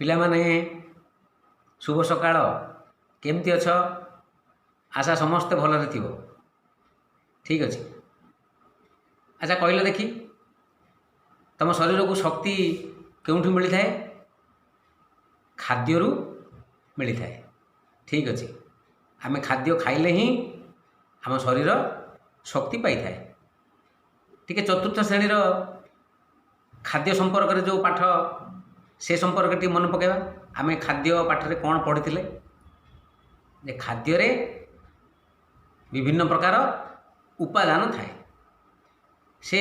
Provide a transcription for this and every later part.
ପିଲାମାନେ, ଶୁଭ ସକାଳ। କେମିତି ଅଛ? ଆଶା ସମସ୍ତେ ଭଲରେ ଥିବ। ଠିକ୍ ଅଛି। ଆଚ୍ଛା, କହିଲ ଦେଖି, ତୁମ ଶରୀରକୁ ଶକ୍ତି କେଉଁଠୁ ମିଳିଥାଏ? ଖାଦ୍ୟରୁ ମିଳିଥାଏ। ଠିକ୍ ଅଛି। ଆମେ ଖାଦ୍ୟ ଖାଇଲେ ହିଁ ଆମ ଶରୀର ଶକ୍ତି ପାଇଥାଏ। ଟିକେ ଚତୁର୍ଥ ଶ୍ରେଣୀର ଖାଦ୍ୟ ସମ୍ପର୍କରେ ଯେଉଁ ପାଠ, ସେ ସମ୍ପର୍କରେ ଟିକେ ମନେ ପକାଇବା। ଆମେ ଖାଦ୍ୟ ପାଠରେ କ'ଣ ପଢ଼ିଥିଲେ? ଯେ ଖାଦ୍ୟରେ ବିଭିନ୍ନ ପ୍ରକାର ଉପାଦାନ ଥାଏ। ସେ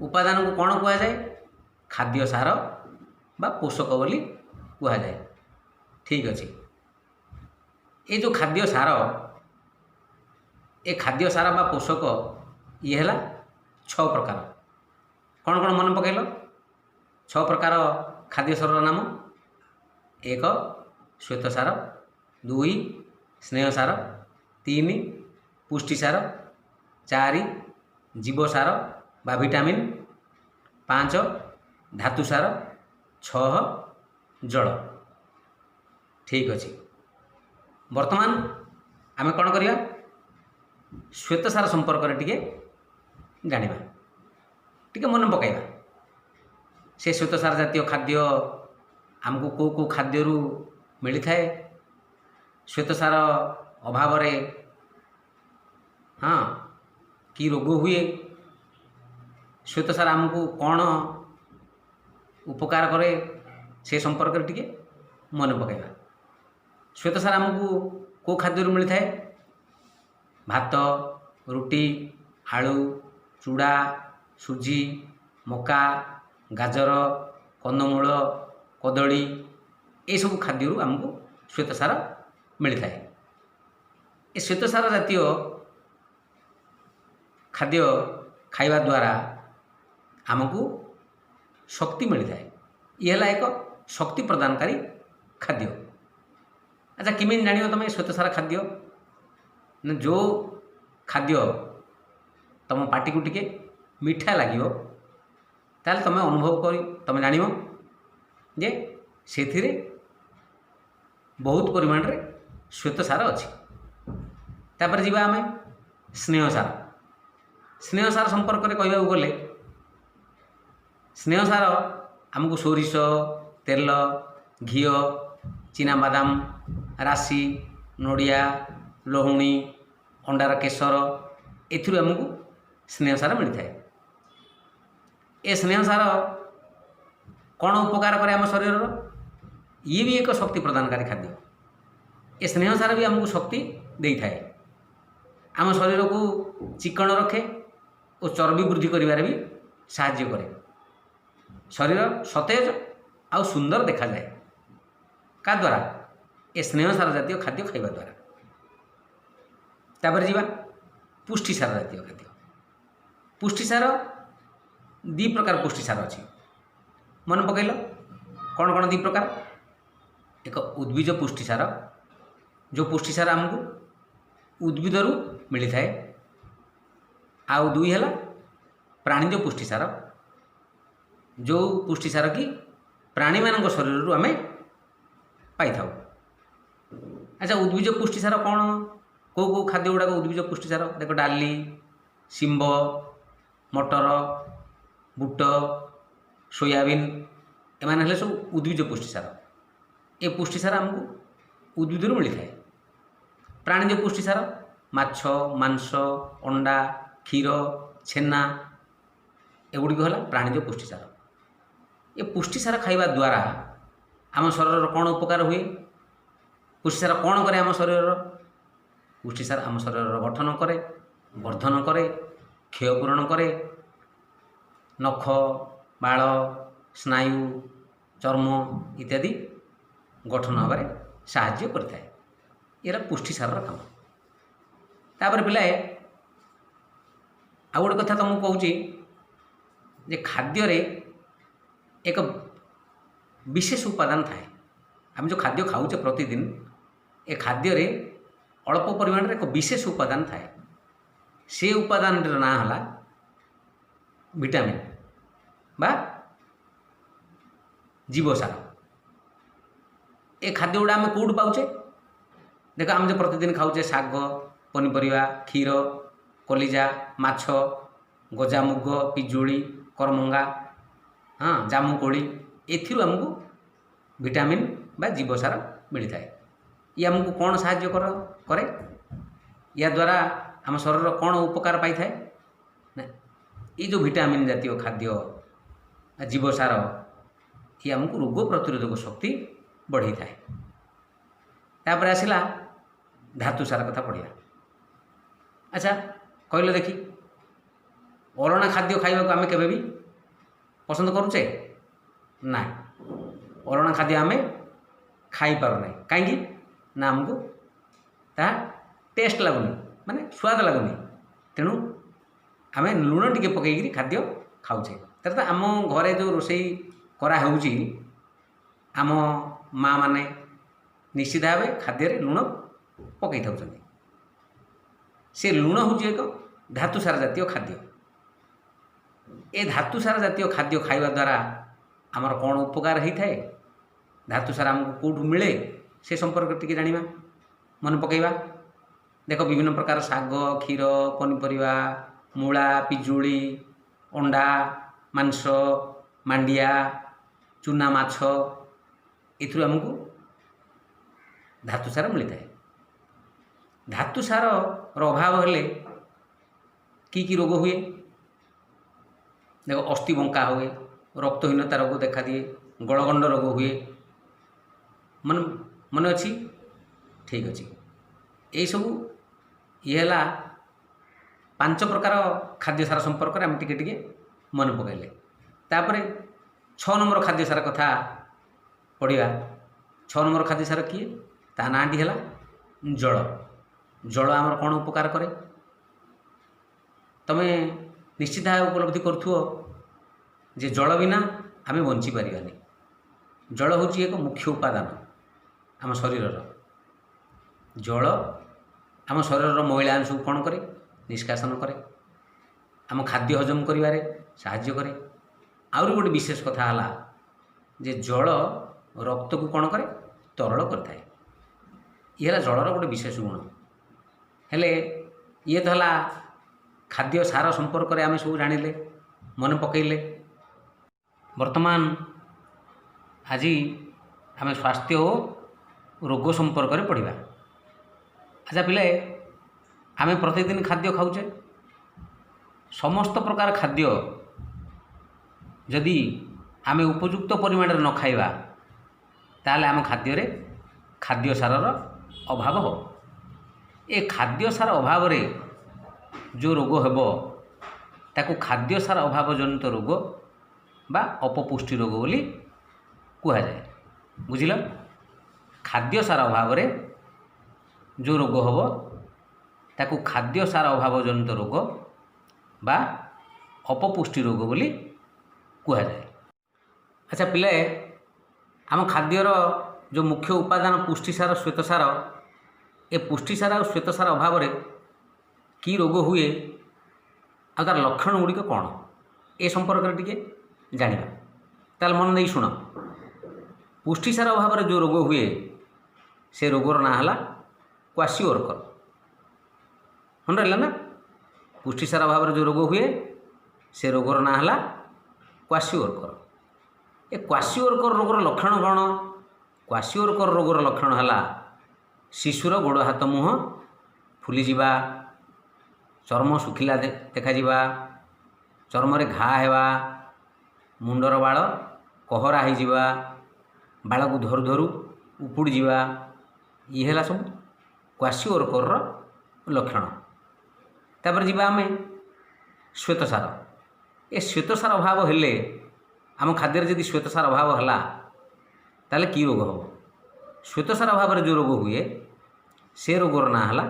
ଉପାଦାନକୁ କ'ଣ କୁହାଯାଏ? ଖାଦ୍ୟ ସାର ବା ପୋଷକ ବୋଲି କୁହାଯାଏ। ଠିକ୍ ଅଛି। ଏ ଯେଉଁ ଖାଦ୍ୟ ସାର, ଏ ଖାଦ୍ୟ ସାର ବା ପୋଷକ, ଇଏ ହେଲା ଛଅ ପ୍ରକାର। କ'ଣ କ'ଣ ମନେ ପକାଇଲ? ଛଅ ପ୍ରକାର ଖାଦ୍ୟ ସାରର ନାମ। ଏକ, ଶ୍ୱେତସାର। ଦୁଇ, ସ୍ନେହସାର। ତିନି, ପୁଷ୍ଟିସାର। ଚାରି, ଜୀବସାର ବା ଭିଟାମିନ୍। ପାଞ୍ଚ, ଧାତୁସାର। ଛଅ, ଜଳ। ଠିକ୍ ଅଛି। ବର୍ତ୍ତମାନ ଆମେ କ'ଣ କରିବା? ଶ୍ୱେତସାର ସମ୍ପର୍କରେ ଟିକେ ଜାଣିବା, ଟିକେ ମନେ ପକାଇବା। ସେ ଶ୍ୱେତସାର ଜାତୀୟ ଖାଦ୍ୟ ଆମକୁ କେଉଁ କେଉଁ ଖାଦ୍ୟରୁ ମିଳିଥାଏ? ଶ୍ୱେତସାର ଅଭାବରେ କି ରୋଗ ହୁଏ? ଶ୍ୱେତସାର ଆମକୁ କ'ଣ ଉପକାର କରେ, ସେ ସମ୍ପର୍କରେ ଟିକେ ମନେ ପକାଇବା। ଶ୍ୱେତସାର ଆମକୁ କେଉଁ ଖାଦ୍ୟରୁ ମିଳିଥାଏ? ଭାତ, ରୁଟି, ଆଳୁ, ଚୁଡ଼ା, ସୁଜି, ମକା, ଗାଜର, କନ୍ଦମୂଳ, କଦଳୀ, ଏସବୁ ଖାଦ୍ୟରୁ ଆମକୁ ଶ୍ୱେତସାର ମିଳିଥାଏ। ଏ ଶ୍ୱେତସାର ଜାତୀୟ ଖାଦ୍ୟ ଖାଇବା ଦ୍ୱାରା ଆମକୁ ଶକ୍ତି ମିଳିଥାଏ। ଇଏ ହେଲା ଏକ ଶକ୍ତି ପ୍ରଦାନକାରୀ ଖାଦ୍ୟ। ଆଚ୍ଛା, କେମିତି ଜାଣିବ ତୁମେ ଶ୍ୱେତସାର ଖାଦ୍ୟ? ନା, ଯେଉଁ ଖାଦ୍ୟ ତୁମ ପାଟିକୁ ଟିକେ ମିଠା ଲାଗିବ, ତାହେଲେ ତୁମେ ଅନୁଭବ କରି ତୁମେ ଜାଣିବ ଯେ ସେଥିରେ ବହୁତ ପରିମାଣରେ ଶ୍ୱେତସାର ଅଛି। ତାପରେ ଯିବା ଆମେ ସ୍ନେହସାର। ସ୍ନେହସାର ସମ୍ପର୍କରେ କହିବାକୁ ଗଲେ, ସ୍ନେହସାର ଆମକୁ ସୋରିଷ ତେଲ, ଘିଅ, ଚିନାବାଦାମ, ରାଶି, ନଡ଼ିଆ, ଲହୁଣୀ, ଅଣ୍ଡାର କେଶର, ଏଥିରୁ ଆମକୁ ସ୍ନେହସାର ମିଳିଥାଏ। ଏ ସ୍ନେହସାର କ'ଣ ଉପକାର କରେ ଆମ ଶରୀରର? ଇଏ ବି ଏକ ଶକ୍ତି ପ୍ରଦାନକାରୀ ଖାଦ୍ୟ। ଏ ସ୍ନେହସାର ବି ଆମକୁ ଶକ୍ତି ଦେଇଥାଏ, ଆମ ଶରୀରକୁ ଚିକ୍କଣ ରଖେ ଓ ଚର୍ବି ବୃଦ୍ଧି କରିବାରେ ବି ସାହାଯ୍ୟ କରେ। ଶରୀର ସତେଜ ଆଉ ସୁନ୍ଦର ଦେଖାଯାଏ। କାହା ଦ୍ୱାରା? ଏ ସ୍ନେହସାର ଜାତୀୟ ଖାଦ୍ୟ ଖାଇବା ଦ୍ୱାରା। ତାପରେ ଯିବା ପୁଷ୍ଟିସାର ଜାତୀୟ ଖାଦ୍ୟ। ପୁଷ୍ଟିସାର, ଦୁଇ ପ୍ରକାର ପୁଷ୍ଟିସାର ଅଛି। ମନେ ପକାଇଲ, କ'ଣ କ'ଣ ଦୁଇ ପ୍ରକାର? ଏକ, ଉଦ୍ଭିଜ ପୁଷ୍ଟିସାର, ଯେଉଁ ପୁଷ୍ଟିସାର ଆମକୁ ଉଦ୍ଭିଦରୁ ମିଳିଥାଏ। ଆଉ ଦୁଇ ହେଲା ପ୍ରାଣୀଜ ପୁଷ୍ଟିସାର, ଯେଉଁ ପୁଷ୍ଟିସାର କି ପ୍ରାଣୀମାନଙ୍କ ଶରୀରରୁ ଆମେ ପାଇଥାଉ। ଆଚ୍ଛା, ଉଦ୍ଭିଜ ପୁଷ୍ଟିସାର କ'ଣ? କେଉଁ କେଉଁ ଖାଦ୍ୟ ଗୁଡ଼ାକ ଉଦ୍ଭିଜ ପୁଷ୍ଟିସାର? ଦେଖ, ଡାଲି, ଶିମ୍ବ, ମଟର, ବୁଟ, ସୋୟାବିନ୍, ଏମାନେ ହେଲେ ସବୁ ଉଦ୍ଭିଜ ପୁଷ୍ଟିସାର। ଏ ପୁଷ୍ଟିସାର ଆମକୁ ଉଦ୍ଭିଦରୁ ମିଳିଥାଏ। ପ୍ରାଣୀଜ ପୁଷ୍ଟିସାର ମାଛ, ମାଂସ, ଅଣ୍ଡା, କ୍ଷୀର, ଛେନା, ଏଗୁଡ଼ିକ ହେଲା ପ୍ରାଣୀଜ ପୁଷ୍ଟିସାର। ଏ ପୁଷ୍ଟିସାର ଖାଇବା ଦ୍ୱାରା ଆମ ଶରୀରର କ'ଣ ଉପକାର ହୁଏ? ପୁଷ୍ଟିସାର କ'ଣ କରେ ଆମ ଶରୀରର? ପୁଷ୍ଟିସାର ଆମ ଶରୀରର ଗଠନ କରେ, ବର୍ଦ୍ଧନ କରେ, କ୍ଷୟ ପୂରଣ କରେ। ନଖ, ବାଳ, ସ୍ନାୟୁ, ଚର୍ମ ଇତ୍ୟାଦି ଗଠନ ହେବାରେ ସାହାଯ୍ୟ କରିଥାଏ। ଏରା ପୁଷ୍ଟିସାରର କାମ। ତାପରେ ପିଲାଏ, ଆଉ ଗୋଟେ କଥା ତୁମକୁ କହୁଛି ଯେ ଖାଦ୍ୟରେ ଏକ ବିଶେଷ ଉପାଦାନ ଥାଏ। ଆମେ ଯେଉଁ ଖାଦ୍ୟ ଖାଉଛେ ପ୍ରତିଦିନ, ଏ ଖାଦ୍ୟରେ ଅଳ୍ପ ପରିମାଣରେ ଏକ ବିଶେଷ ଉପାଦାନ ଥାଏ। ସେ ଉପାଦାନଟିର ନାଁ ହେଲା ଭିଟାମିନ୍ ବା ଜୀବସାର। ଏ ଖାଦ୍ୟ ଗୁଡ଼ା ଆମେ କେଉଁଠୁ ପାଉଛେ? ଦେଖ, ଆମେ ଯେଉଁ ପ୍ରତିଦିନ ଖାଉଛେ ଶାଗ, ପନିପରିବା, କ୍ଷୀର, କଲିଜା, ମାଛ, ଗଜାମୁଗ, ପିଜୁଳି, କରମଙ୍ଗା, ହଁ, ଜାମୁକୋଳି, ଏଥିରୁ ଆମକୁ ଭିଟାମିନ୍ ବା ଜୀବସାର ମିଳିଥାଏ। ଇଏ ଆମକୁ କ'ଣ ସାହାଯ୍ୟ କରେ? ୟାଦ୍ୱାରା ଆମ ଶରୀରର କ'ଣ ଉପକାର ପାଇଥାଏ ନା, ଏଇ ଯେଉଁ ଭିଟାମିନ୍ ଜାତୀୟ ଖାଦ୍ୟ, ଜୀବସାର, ଇଏ ଆମକୁ ରୋଗ ପ୍ରତିରୋଧକ ଶକ୍ତି ବଢ଼େଇଥାଏ। ତାପରେ ଆସିଲା ଧାତୁ ସାର କଥା ପଢ଼ିବା। ଆଚ୍ଛା, କହିଲ ଦେଖି, ଅଲଣା ଖାଦ୍ୟ ଖାଇବାକୁ ଆମେ କେବେ ବି ପସନ୍ଦ କରୁଛେ? ନା, ଅଲଣା ଖାଦ୍ୟ ଆମେ ଖାଇପାରୁନାହିଁ। କାହିଁକି ନା ଆମକୁ ତାହା ଟେଷ୍ଟ ଲାଗୁନି, ମାନେ ସ୍ୱାଦ ଲାଗୁନି। ତେଣୁ ଆମେ ଲୁଣ ଟିକେ ପକାଇକିରି ଖାଦ୍ୟ ଖାଉଛେ। ତାର ତ ଆମ ଘରେ ଯେଉଁ ରୋଷେଇ କରାହେଉଛି, ଆମ ମା' ମାନେ ନିଶ୍ଚିତ ଭାବେ ଖାଦ୍ୟରେ ଲୁଣ ପକାଇଥାଉଛନ୍ତି। ସେ ଲୁଣ ହେଉଛି ଏକ ଧାତୁସାର ଜାତୀୟ ଖାଦ୍ୟ। ଏ ଧାତୁସାର ଜାତୀୟ ଖାଦ୍ୟ ଖାଇବା ଦ୍ୱାରା ଆମର କ'ଣ ଉପକାର ହେଇଥାଏ, ଧାତୁସାର ଆମକୁ କେଉଁଠୁ ମିଳେ, ସେ ସମ୍ପର୍କରେ ଟିକେ ଜାଣିବା, ମନେ ପକାଇବା। ଦେଖ, ବିଭିନ୍ନ ପ୍ରକାର ଶାଗ, କ୍ଷୀର, ପନିପରିବା, ମୂଳା, ପିଜୁଳି, ଅଣ୍ଡା, ମାଂସ, ମାଣ୍ଡିଆ, ଚୁନା ମାଛ, ଏଥିରୁ ଆମକୁ ଧାତୁସାର ମିଳିଥାଏ। ଧାତୁସାରର ଅଭାବ ହେଲେ କି କି ରୋଗ ହୁଏ? ଦେଖ, ଅସ୍ଥି ବଙ୍କା ହୁଏ, ରକ୍ତହୀନତା ରୋଗ ଦେଖାଦିଏ, ଗଳଗଣ୍ଡ ରୋଗ ହୁଏ। ମନେ ମନେ ଅଛି? ଠିକ୍ ଅଛି। ଏଇସବୁ ଇଏ ହେଲା 5 ପ୍ରକାର ଖାଦ୍ୟ ସାର ସମ୍ପର୍କରେ ଆମେ ଟିକେ ଟିକେ ମନେ ପକାଇଲେ। ତାପରେ 6 ନମ୍ବର ଖାଦ୍ୟ ସାର କଥା ପଢ଼ିବା। 6 ନମ୍ବର ଖାଦ୍ୟ ସାର କିଏ? ତା ନାଁଟି ହେଲା ଜଳ। ଜଳ ଆମର କ'ଣ ଉପକାର କରେ? ତୁମେ ନିଶ୍ଚିତ ଭାବେ ଉପଲବ୍ଧି କରୁଥିବ ଯେ ଜଳ ବିନା ଆମେ ବଞ୍ଚିପାରିବାନି। ଜଳ ହେଉଛି ଏକ ମୁଖ୍ୟ ଉପାଦାନ ଆମ ଶରୀରର। ଜଳ ଆମ ଶରୀରର ମଇଳା ଅଂଶକୁ କ'ଣ କରେ? ନିଷ୍କାସନ କରେ। ଆମ ଖାଦ୍ୟ ହଜମ କରିବାରେ ସାହାଯ୍ୟ କରେ। ଆହୁରି ଗୋଟେ ବିଶେଷ କଥା ହେଲା ଯେ ଜଳ ରକ୍ତକୁ କ'ଣ କରେ? ତରଳ କରିଥାଏ। ଇଏ ହେଲା ଜଳର ଗୋଟେ ବିଶେଷ ଗୁଣ। ହେଲେ ଇଏ ତ ହେଲା ଖାଦ୍ୟ ସାର ସମ୍ପର୍କରେ ଆମେ ସବୁ ଜାଣିଲେ, ମନେ ପକାଇଲେ। ବର୍ତ୍ତମାନ ଆଜି ଆମେ ସ୍ୱାସ୍ଥ୍ୟ ଓ ରୋଗ ସମ୍ପର୍କରେ ପଢ଼ିବା। ଆଚ୍ଛା ପିଲାଏ, ଆମେ ପ୍ରତିଦିନ ଖାଦ୍ୟ ଖାଉଛେ। ସମସ୍ତ ପ୍ରକାର ଖାଦ୍ୟ ଯଦି ଆମେ ଉପଯୁକ୍ତ ପରିମାଣରେ ନ ଖାଇବା, ତାହେଲେ ଆମ ଖାଦ୍ୟରେ ଖାଦ୍ୟ ସାରର ଅଭାବ ହେବ। ଏ ଖାଦ୍ୟ ସାର ଅଭାବରେ ଯେଉଁ ରୋଗ ହେବ, ତାକୁ ଖାଦ୍ୟ ସାର ଅଭାବ ଜନିତ ରୋଗ ବା ଅପପୁଷ୍ଟି ରୋଗ ବୋଲି କୁହାଯାଏ। ବୁଝିଲ? ଖାଦ୍ୟ ସାର ଅଭାବରେ ଯେଉଁ ରୋଗ ହେବ, ତାକୁ ଖାଦ୍ୟ ସାର ଅଭାବ ଜନିତ ରୋଗ ବା ଅପପୁଷ୍ଟି ରୋଗ ବୋଲି କୁହାଯାଏ। ଆଚ୍ଛା ପିଲାଏ, ଆମ ଖାଦ୍ୟର ଯେଉଁ ମୁଖ୍ୟ ଉପାଦାନ ପୁଷ୍ଟିସାର, ଶ୍ୱେତସାର, ଏ ପୁଷ୍ଟିସାର ଆଉ ଶ୍ୱେତସାର ଅଭାବରେ କି ରୋଗ ହୁଏ ଆଉ ତା'ର ଲକ୍ଷଣ ଗୁଡ଼ିକ କ'ଣ, ଏ ସମ୍ପର୍କରେ ଟିକେ ଜାଣିବା। ତାହେଲେ ମନ ଦେଇ ଶୁଣ। ପୁଷ୍ଟିସାର ଅଭାବରେ ଯେଉଁ ରୋଗ ହୁଏ, ସେ ରୋଗର ନାଁ ହେଲା କ୍ୱାସିଓରକର। ମନେ ରହିଲା ନା? ପୁଷ୍ଟିସାର ଅଭାବରେ ଯେଉଁ ରୋଗ ହୁଏ, ସେ ରୋଗର ନାଁ ହେଲା କ୍ୱାସିଓରକର। ଏ କ୍ୱାସିଓରକର ରୋଗର ଲକ୍ଷଣ କ'ଣ? କ୍ୱାସିଓରକର ରୋଗର ଲକ୍ଷଣ ହେଲା ଶିଶୁର ଗୋଡ଼, ହାତ, ମୁହଁ ଫୁଲିଯିବା, ଚର୍ମ ଶୁଖିଲା ଦେଖାଯିବା, ଚର୍ମରେ ଘା ହେବା, ମୁଣ୍ଡର ବାଳ କହରା ହେଇଯିବା, ବାଳକୁ ଧରୁ ଧରୁ ଉପୁଡ଼ିଯିବା। ଇଏ ହେଲା ସବୁ କ୍ୱାସିଓରକରର ଲକ୍ଷଣ। ତାପରେ ଯିବା ଆମେ ଶ୍ୱେତସାର। ଏ ଶ୍ୱେତସାର ଅଭାବ ହେଲେ, ଆମ ଖାଦ୍ୟରେ ଯଦି ଶ୍ୱେତସାର ଅଭାବ ହେଲା, ତାହେଲେ କି ରୋଗ ହେବ? ଶ୍ୱେତସାର ଅଭାବରେ ଯେଉଁ ରୋଗ ହୁଏ, ସେ ରୋଗର ନାଁ ହେଲା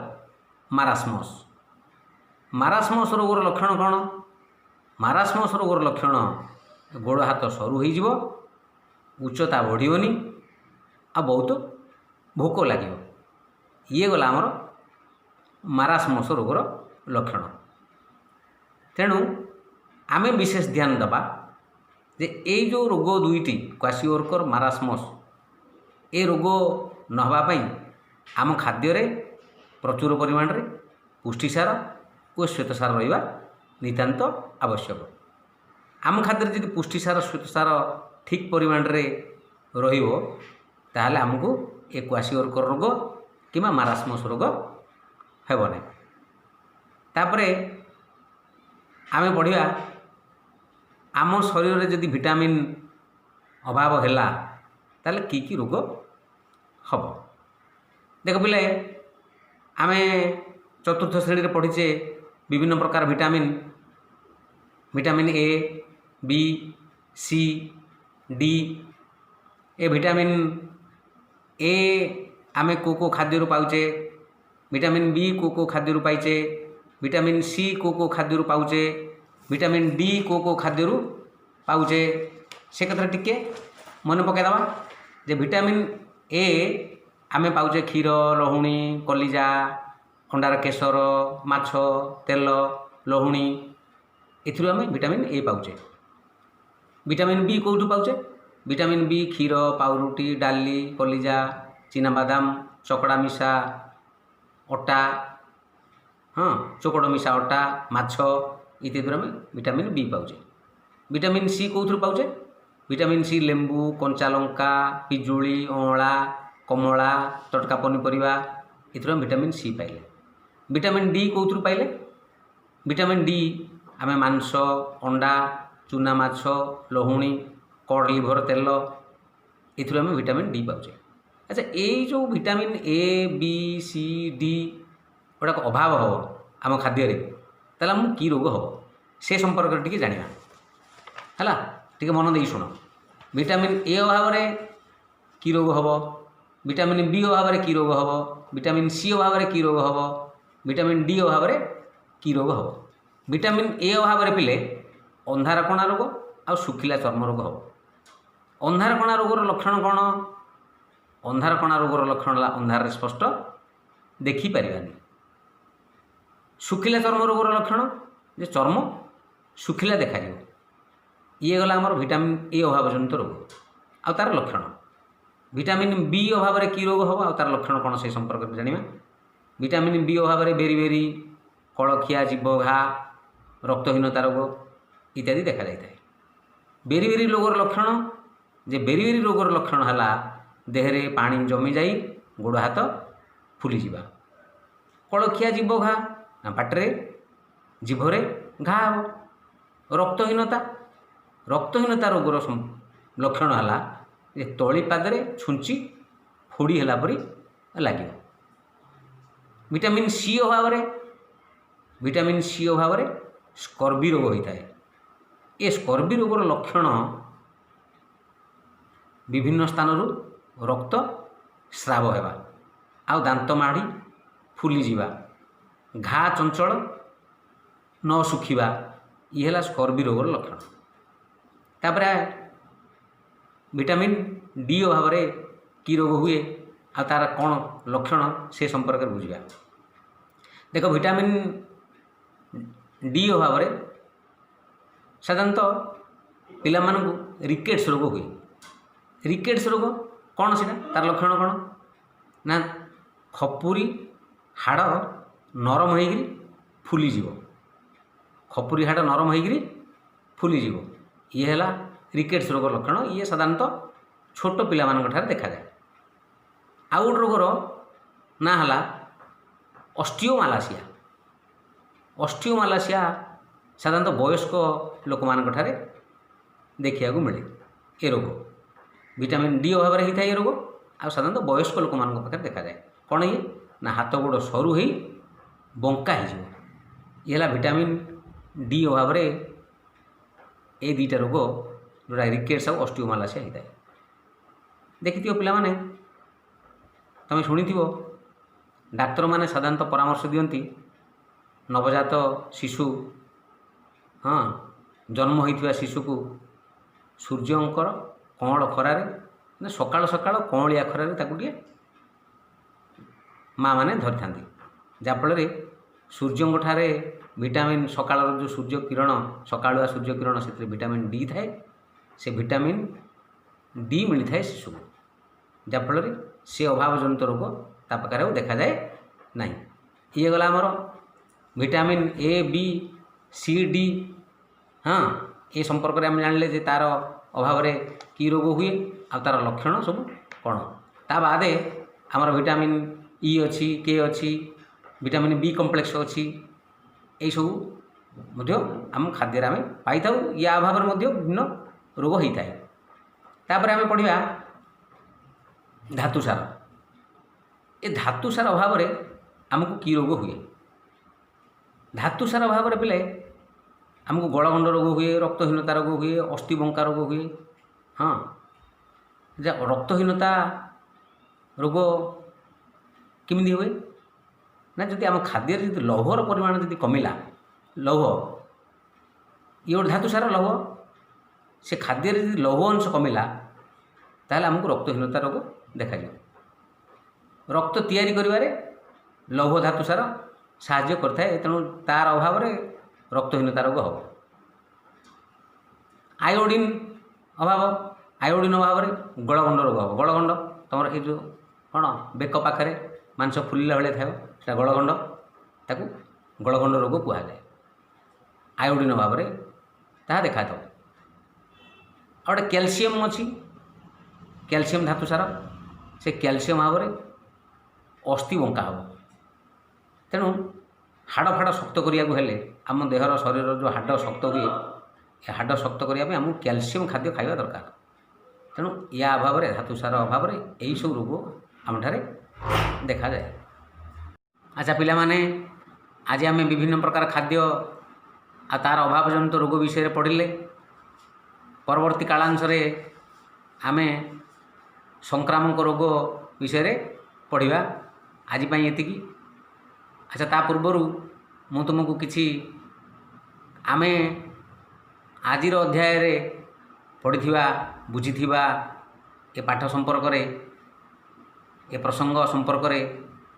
ମାରାସ୍ମସ୍। ମାରାସ୍ମସ୍ ରୋଗର ଲକ୍ଷଣ କ'ଣ? ମାରାସ୍ମସ୍ ରୋଗର ଲକ୍ଷଣ ଗୋଡ଼ ହାତ ସରୁ ହେଇଯିବ, ଉଚ୍ଚତା ବଢ଼ିବନି ଆଉ ବହୁତ ଭୋକ ଲାଗିବ। ଇଏ ଗଲା ଆମର ମାରାସ୍ମସ୍ ରୋଗର ଲକ୍ଷଣ। ତେଣୁ ଆମେ ବିଶେଷ ଧ୍ୟାନ ଦେବା ଯେ ଏଇ ଯେଉଁ ରୋଗ ଦୁଇଟି, କ୍ୱାସିଓରକର, ମାରାସ୍ମସ୍, ଏ ରୋଗ ନ ହେବା ପାଇଁ ଆମ ଖାଦ୍ୟରେ ପ୍ରଚୁର ପରିମାଣରେ ପୁଷ୍ଟିସାର ଓ ଶ୍ୱେତସାର ରହିବା ନିତାନ୍ତ ଆବଶ୍ୟକ। ଆମ ଖାଦ୍ୟରେ ଯଦି ପୁଷ୍ଟିସାର, ଶ୍ୱେତସାର ଠିକ୍ ପରିମାଣରେ ରହିବ, ତାହେଲେ ଆମକୁ ଏ କ୍ୱାସିଓରକର ରୋଗ କିମ୍ବା ମାରାସ୍ମସ୍ ରୋଗ ହେବ ନାହିଁ। ତାପରେ ଆମେ ପଢ଼ିବା, ଆମ ଶରୀରରେ ଯଦି ଭିଟାମିନ୍ ଅଭାବ ହେଲା, ତାହେଲେ କି କି ରୋଗ ହେବ? ଦେଖ ପିଲେ, ଆମେ ଚତୁର୍ଥ ଶ୍ରେଣୀରେ ପଢ଼ିଛେ ବିଭିନ୍ନ ପ୍ରକାର vitamin, vitamin A, B, C, D। A vitamin A ଆମେ କେଉଁ କେଉଁ ଖାଦ୍ୟରୁ ପାଉଛେ, ଭିଟାମିନ୍ ବି କେଉଁ କେଉଁ ଖାଦ୍ୟରୁ ପାଇଛେ, ଭିଟାମିନ୍ ସି କେଉଁ କେଉଁ ଖାଦ୍ୟରୁ ପାଉଛେ, ଭିଟାମିନ୍ ଡି କେଉଁ କେଉଁ ଖାଦ୍ୟରୁ ପାଉଛେ, ସେ କଥାଟା ଟିକେ ମନେ ପକାଇଦେବା ଯେ ଭିଟାମିନ୍ ଏ ଆମେ ପାଉଛେ କ୍ଷୀର, ଲହୁଣୀ, କଲିଜା, ଅଣ୍ଡାର କେଶର, ମାଛ, ତେଲ, ଲହୁଣୀ, ଏଥିରୁ ଆମେ ଭିଟାମିନ୍ ଏ ପାଉଛେ। ଭିଟାମିନ୍ ବି କେଉଁଠୁ ପାଉଛେ? ଭିଟାମିନ୍ ବି କ୍ଷୀର, ପାଉରୁଟି, ଡାଲି, କଲିଜା, ଚିନାବାଦାମ, ଚକଡ଼ା ମିଶା ଅଟା, ହଁ, ଚୋକଡ଼ ମିଶା ଅଟା, ମାଛ ଇତ୍ୟାଦିରୁ ଆମେ ଭିଟାମିନ୍ ବି ପାଉଛେ। ଭିଟାମିନ୍ ସି କେଉଁଥିରୁ ପାଉଛେ? ଭିଟାମିନ୍ ସି ଲେମ୍ବୁ, କଞ୍ଚା ଲଙ୍କା, ପିଜୁଳି, ଅଁଳା, କମଳା, ତଟକା ପନିପରିବା, ଏଥିରୁ ଆମେ ଭିଟାମିନ୍ ସି ପାଇଲେ। ଭିଟାମିନ୍ ଡି କେଉଁଥିରୁ ପାଇଲେ? ଭିଟାମିନ୍ ଡି ଆମେ ମାଂସ, ଅଣ୍ଡା, ଚୁନା ମାଛ, ଲହୁଣୀ, କଡ଼୍ ଲିଭର ତେଲ, ଏଥିରୁ ଆମେ ଭିଟାମିନ୍ ଡି ପାଉଛେ। ଆଚ୍ଛା, ଏଇ ଯେଉଁ vitamin A, B, C, D ଗୁଡ଼ାକ ଅଭାବ ହେବ ଆମ ଖାଦ୍ୟରେ, ତାହେଲେ ଆମକୁ କି ରୋଗ ହେବ, ସେ ସମ୍ପର୍କରେ ଟିକେ ଜାଣିବା। ହେଲା, ଟିକେ ମନ ଦେଇ ଶୁଣ। ଭିଟାମିନ୍ ଏ ଅଭାବରେ କି ରୋଗ ହେବ, ଭିଟାମିନ୍ ବି ଅଭାବରେ କି ରୋଗ ହେବ, ଭିଟାମିନ୍ ସି ଅଭାବରେ କି ରୋଗ ହେବ, ଭିଟାମିନ୍ ଡି ଅଭାବରେ କି ରୋଗ ହେବ? ଭିଟାମିନ୍ ଏ ଅଭାବରେ ପିଲେ ଅନ୍ଧାରକଣା ରୋଗ ଆଉ ଶୁଖିଲା ଚର୍ମ ରୋଗ ହେବ। ଅନ୍ଧାରକଣା ରୋଗର ଲକ୍ଷଣ କ'ଣ? ଅନ୍ଧାରକଣା ରୋଗର ଲକ୍ଷଣ ହେଲା ଅନ୍ଧାରରେ ସ୍ପଷ୍ଟ ଦେଖିପାରିବାନି। ଶୁଖିଲା ଚର୍ମ ରୋଗର ଲକ୍ଷଣ ଯେ ଚର୍ମ ଶୁଖିଲା ଦେଖାଯିବ। ଇଏ ଗଲା ଆମର ଭିଟାମିନ୍ ଏ ଅଭାବ ଜନିତ ରୋଗ ଆଉ ତା'ର ଲକ୍ଷଣ। ଭିଟାମିନ୍ ବି ଅଭାବରେ କି ରୋଗ ହେବ ଆଉ ତା'ର ଲକ୍ଷଣ କ'ଣ, ସେ ସମ୍ପର୍କରେ ଜାଣିବା। ଭିଟାମିନ୍ ବି ଅଭାବରେ ବେରି ବେରି, କଳଖିଆ, ଜିଭ ଘା, ରକ୍ତହୀନତା ରୋଗ ଇତ୍ୟାଦି ଦେଖାଯାଇଥାଏ। ବେରି ବେରି ରୋଗର ଲକ୍ଷଣ ଯେ ବେରି ବେରି ରୋଗର ଲକ୍ଷଣ ହେଲା ଦେହରେ ପାଣି ଜମିଯାଇ ଗୋଡ଼ ହାତ ଫୁଲିଯିବା। କଳଖିଆ, ଜିଭ ଘା ନା ପାଟିରେ, ଜିଭରେ ଘା ହେବ। ରକ୍ତହୀନତା, ରକ୍ତହୀନତା ରୋଗର ଲକ୍ଷଣ ହେଲା ଯେ ତଳିପାଦରେ ଛୁଞ୍ଚି ଫୋଡ଼ି ହେଲା ପରି ଲାଗିବ। ଭିଟାମିନ୍ ସି ଅଭାବରେ, ଭିଟାମିନ୍ ସି ଅଭାବରେ ସ୍କର୍ବି ରୋଗ ହୋଇଥାଏ। ଏ ସ୍କର୍ବି ରୋଗର ଲକ୍ଷଣ ବିଭିନ୍ନ ସ୍ଥାନରୁ ରକ୍ତ ସ୍ରାବ ହେବା ଆଉ ଦାନ୍ତ ମାଢ଼ି ଫୁଲିଯିବା, ଘା ଚଞ୍ଚଳ ନ ଶୁଖିବା, ଇଏ ହେଲା ସ୍କର୍ବି ରୋଗର ଲକ୍ଷଣ। ତାପରେ ଭିଟାମିନ୍ ଡି ଅଭାବରେ କି ରୋଗ ହୁଏ ଆଉ ତା'ର କ'ଣ ଲକ୍ଷଣ, ସେ ସମ୍ପର୍କରେ ବୁଝିବା। ଦେଖ, ଭିଟାମିନ୍ ଡି ଅଭାବରେ ସାଧାରଣତଃ ପିଲାମାନଙ୍କୁ ରିକେଟ୍ସ ରୋଗ ହୁଏ। ରିକେଟ୍ସ ରୋଗ କ'ଣ ସେଇଟା, ତା'ର ଲକ୍ଷଣ କ'ଣ ନା ଖପୁରି ହାଡ଼ ନରମ ହେଇକିରି ଫୁଲିଯିବ। ଖପୁରି ହାଡ଼ ନରମ ହେଇକିରି ଫୁଲିଯିବ, ଇଏ ହେଲା ରିକେଟ୍ସ ରୋଗ ଲକ୍ଷଣ। ଇଏ ସାଧାରଣତଃ ଛୋଟ ପିଲାମାନଙ୍କ ଠାରେ ଦେଖାଯାଏ। ଆଉ ଗୋଟେ ରୋଗର ନାଁ ହେଲା ଅଷ୍ଟିଓମାଲାସିଆ। ଅଷ୍ଟିଓମାଲାସିଆ ସାଧାରଣତଃ ବୟସ୍କ ଲୋକମାନଙ୍କ ଠାରେ ଦେଖିବାକୁ ମିଳେ। ଏ ରୋଗ ଭିଟାମିନ୍ ଡି ଅଭାବରେ ହେଇଥାଏ ଏ ରୋଗ, ଆଉ ସାଧାରଣତଃ ବୟସ୍କ ଲୋକମାନଙ୍କ ପାଖରେ ଦେଖାଯାଏ। କ'ଣ ଇଏ ନା ହାତ ଗୋଡ଼ ସରୁ ହେଇ ବଙ୍କା ହେଇଯିବ। ଇଏ ହେଲା ଭିଟାମିନ୍ ଡି ଅଭାବରେ ଏ ଦୁଇଟା ରୋଗ, ଯେଉଁଟା ରିକେଟ୍ସ ଆଉ ଅଷ୍ଟିଓମାଲାସିଆ ହେଇଥାଏ। ଦେଖିଥିବ ପିଲାମାନେ, ତୁମେ ଶୁଣିଥିବ, ଡାକ୍ତରମାନେ ସାଧାରଣତଃ ପରାମର୍ଶ ଦିଅନ୍ତି ନବଜାତ ଶିଶୁ, ହଁ, ଜନ୍ମ ହୋଇଥିବା ଶିଶୁକୁ ସୂର୍ଯ୍ୟଙ୍କର କଅଁଳ ଖରାରେ, ମାନେ ସକାଳ ସକାଳ କଅଁଳିଆ ଖରାରେ ତାକୁ ଟିକେ ମାଆମାନେ ଧରିଥାନ୍ତି, ଯାହାଫଳରେ ସୂର୍ଯ୍ୟଙ୍କ ଠାରେ ଭିଟାମିନ୍, ସକାଳର ଯେଉଁ ସୂର୍ଯ୍ୟ କିରଣ, ସକାଳୁଆ ସୂର୍ଯ୍ୟ କିରଣ, ସେଥିରେ ଭିଟାମିନ୍ ଡି ଥାଏ, ସେ ଭିଟାମିନ୍ ଡି ମିଳିଥାଏ ଶିଶୁକୁ। ଯାହାଫଳରେ ସେ ଅଭାବଜନିତ ରୋଗ ତା ପାଖରେ ଆଉ ଦେଖାଯାଏ ନାହିଁ। ଇଏ ଗଲା ଆମର vitamin A, B, C, D. ହଁ, ଏ ସମ୍ପର୍କରେ ଆମେ ଜାଣିଲେ ଯେ ତା'ର ଅଭାବରେ କି ରୋଗ ହୁଏ ଆଉ ତା'ର ଲକ୍ଷଣ ସବୁ କ'ଣ। ତା ବାଦେ ଆମର ଭିଟାମିନ୍ ଇ ଅଛି, କେ ଅଛି, ଭିଟାମିନ୍ ବି କମ୍ପ୍ଲେକ୍ସ ଅଛି। ଏଇସବୁ ମଧ୍ୟ ଆମ ଖାଦ୍ୟରେ ଆମେ ପାଇଥାଉ। ୟା ଅଭାବରେ ମଧ୍ୟ ବିଭିନ୍ନ ରୋଗ ହେଇଥାଏ। ତାପରେ ଆମେ ପଢ଼ିବା ଧାତୁସାର। ଏ ଧାତୁସାର ଅଭାବରେ ଆମକୁ କି ରୋଗ ହୁଏ? ଧାତୁସାର ଅଭାବରେ ପିଲେ ଆମକୁ ଗଳଗଣ୍ଡ ରୋଗ ହୁଏ, ରକ୍ତହୀନତା ରୋଗ ହୁଏ, ଅସ୍ଥିବଙ୍କା ରୋଗ ହୁଏ। ହଁ, ଯେ ରକ୍ତହୀନତା ରୋଗ କେମିତି ହୁଏ ନା, ଯଦି ଆମ ଖାଦ୍ୟରେ ଯଦି ଲୌହର ପରିମାଣ ଯଦି କମିଲା, ଲୌହ ଇଏ ଗୋଟେ ଧାତୁସାର ଲୌହ, ସେ ଖାଦ୍ୟରେ ଯଦି ଲୌହ ଅଂଶ କମିଲା, ତାହେଲେ ଆମକୁ ରକ୍ତହୀନତା ରୋଗ ଦେଖାଯିବ। ରକ୍ତ ତିଆରି କରିବାରେ ଲୌହ ଧାତୁସାର ସାହାଯ୍ୟ କରିଥାଏ, ତେଣୁ ତାର ଅଭାବରେ ରକ୍ତହୀନତା ରୋଗ ହେବ। ଆୟୋଡ଼ିନ୍ ଅଭାବ, ଆୟୋଡ଼ିନ୍ ଅଭାବରେ ଗଳଗଣ୍ଡ ରୋଗ ହେବ। ଗଳଗଣ୍ଡ ତୁମର ଏଇ ଯେଉଁ କ'ଣ ବେକ ପାଖରେ ମାଂସ ଫୁଲିଲା ଭଳିଆ ଥିବ, ସେଟା ଗଳଗଣ୍ଡ, ତାକୁ ଗଳଗଣ୍ଡ ରୋଗ କୁହାଯାଏ। ଆୟୋଡ଼ିନ୍ ଅଭାବରେ ତାହା ଦେଖାଦେବ। ଆଉ ଗୋଟେ କ୍ୟାଲସିୟମ୍ ଅଛି, କ୍ୟାଲସିୟମ୍ ଧାତୁସାର, ସେ କ୍ୟାଲସିୟମ୍ ଅଭାବରେ ଅସ୍ଥି ବଙ୍କା ହେବ। ତେଣୁ ହାଡ଼ ଫାଡ଼ ଶକ୍ତ କରିବାକୁ ହେଲେ, ଆମ ଦେହର ଶରୀରର ଯେଉଁ ହାଡ଼ ଶକ୍ତ ହୁଏ, ଏ ହାଡ଼ ଶକ୍ତ କରିବା ପାଇଁ ଆମକୁ କ୍ୟାଲସିୟମ୍ ଖାଦ୍ୟ ଖାଇବା ଦରକାର। ତେଣୁ ୟା ଅଭାବରେ, ଧାତୁସାର ଅଭାବରେ ଏହିସବୁ ରୋଗ ଆମଠାରେ ଦେଖାଯାଏ। ଆଚ୍ଛା ପିଲାମାନେ, ଆଜି ଆମେ ବିଭିନ୍ନ ପ୍ରକାର ଖାଦ୍ୟ ଆଉ ତା'ର ଅଭାବଜନିତ ରୋଗ ବିଷୟରେ ପଢ଼ିଲେ। ପରବର୍ତ୍ତୀ କାଳାଂଶରେ ଆମେ ସଂକ୍ରାମକ ରୋଗ ବିଷୟରେ ପଢ଼ିବା। ଆଜି ପାଇଁ ଏତିକି। ଆଚ୍ଛା, ତା ପୂର୍ବରୁ ମୁଁ ତୁମକୁ କିଛି ଆମେ ଆଜିର ଅଧ୍ୟାୟରେ ପଢ଼ିଥିବା, ବୁଝିଥିବା ଏ ପାଠ ସମ୍ପର୍କରେ, ଏ ପ୍ରସଙ୍ଗ ସମ୍ପର୍କରେ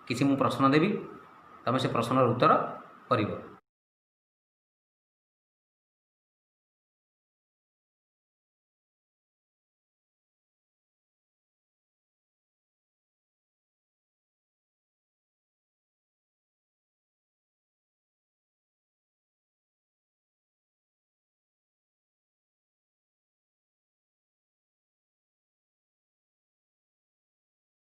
କିଛି ମୁଁ ପ୍ରଶ୍ନ ଦେବି। ତୁମେ ସେ ପ୍ରଶ୍ନର ଉତ୍ତର କରିବ।